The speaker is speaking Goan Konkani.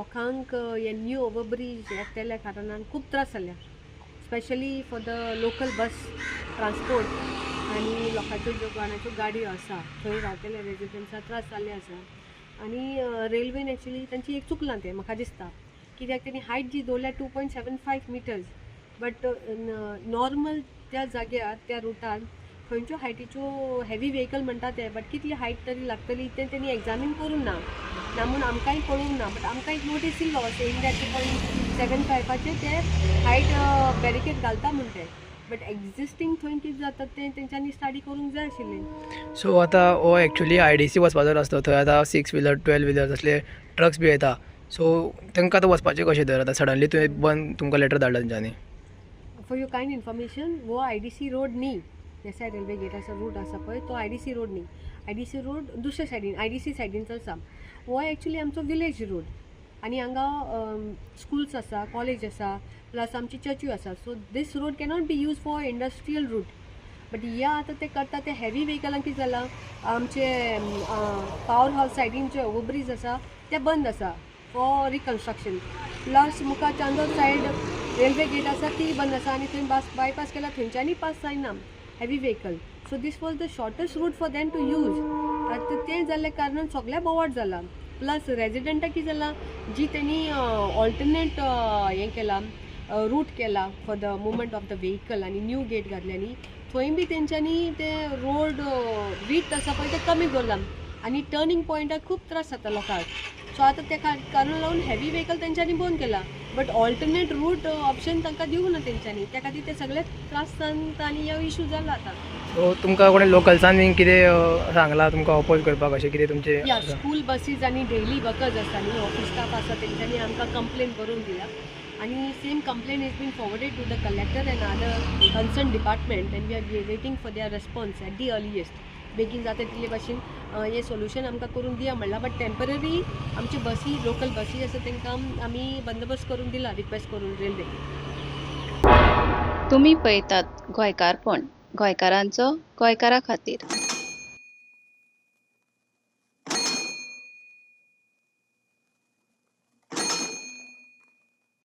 लोकांक हे न्यू ओवरब्रीज येतल्या कारणान खूब त्रास जाल्या, specially for the local bus transport आनी लोकांच्यो ज्यो कोणाच्यो गाडयो आसा थंय रावतले रेजिडंट्सां त्रास जाल्ले आसा. आनी रेल्वेन एक्चुली तांची एक चुकलां तें म्हाका दिसता, कित्याक तेणी हायट जी दवरल्या 2.75 meters, but normal त्या जाग्यार त्या रुटार खंयच्यो हायटीच्यो हेवी व्हेकल म्हणटा ते, बट कितली हायट तरी लागतली तें तेणी एग्जामीन करूंक ना ना म्हूण आमकांय कळूंक ना. बट आमकां एक नोटीस येयलो सेईंग that 2.75 ते हायट बॅरिकेड घालता म्हण ते, बट एग्जिस्टींग थंय कितें जाता तें तेंच्यांनी स्टडी करूंक जाय आशिल्लें. सो आतां हो एक्चुली आयडीसी वचपाचो रस्तो, थंय आतां सिक्स व्हिलर, 12 व्हिलर असले ट्रक्स बी येता, सो तांकां आतां वचपाचें कशें तर? आतां सडनली तुवें बंद तुमकां लेटर धाडला तेंच्यांनी. फॉर your kind information, हो आयडीसी रोड न्ही. देसाय रेल्वे गेटाचो रूट आसा पळय, तो आयडीसी रोड न्ही. आयडीसी रोड दुसऱ्या सायडीन, आयडीसी सायडीन आसा. हो एक्चुली आमचो विलेज रोड आनी हांगा स्कुल्स आसा, कॉलेज आसा, प्लस आमची चर्चूय आसा. So these road cannot be use for industrial route, but या आतां ते करता ते हेवी व्हेकलांक कितें जालां, आमचे पावर हावस सायडीन जे ओवरब्रीज आसा ते बंद आसा फॉर रिकन्स्ट्रक्शन. प्लस मुखार चांदोर सायड रेल्वे गेट आसा ती बंद आसा आनी थंय बास बायपास केला, थंयच्यानय पास जायना heavy vehicle. So this was the shortest route for them to use. आतां तें जाल्ल्या कारणान सगळें बोवाळ जाला. प्लस रेजिडंटाक कितें जालां, जी तेणी ऑल्टरनेट हें केलां, रूट केला for the movement of the vehicle आनी न्यू गेट घातल्या न्ही, थंय बी तेंच्यांनी ते रोड विड्थ आसा पळय तें कमी दवरलां आनी टर्निंग पॉयंटाक खूब त्रास जाता लोकांक. सो आतां त्या कारण लागून हेवी व्हेकल तेंच्यांनी बंद केला, बट ऑल्टरनेट रूट ऑप्शन तांकां दिवंक ना तेंच्यांनी. त्या खातीर ते सगळे त्रास जावन आनी हो इशू जाला आतां. सो तुमकां कोणी लोकल्सान बी कितें सांगलां तुमकां ऑपोज करपाक, अशें कितें तुमचें? या, स्कूल बसीस आनी डेली वर्कर्स आसता न्ही, ऑफीस स्टाफ आसा, तेंच्यांनी आमकां कंप्लेन बरोवन दिला आनी same complain is been forwarded to the collector and other concern department and we are waiting for their response at the earliest. बेगीन जाता तितले भाशेन हें सोल्युशन आमकां करून दिया म्हणलां, बट टेंपररी आमची बसी, लोकल बसी आसा, तांकां आमी बंदोबस्त करून दिला रिक्वेस्ट करून रेल्वे. तुमी पळयतात गोंयकारपण, गोंयकारांचो गोंयकारा खातीर.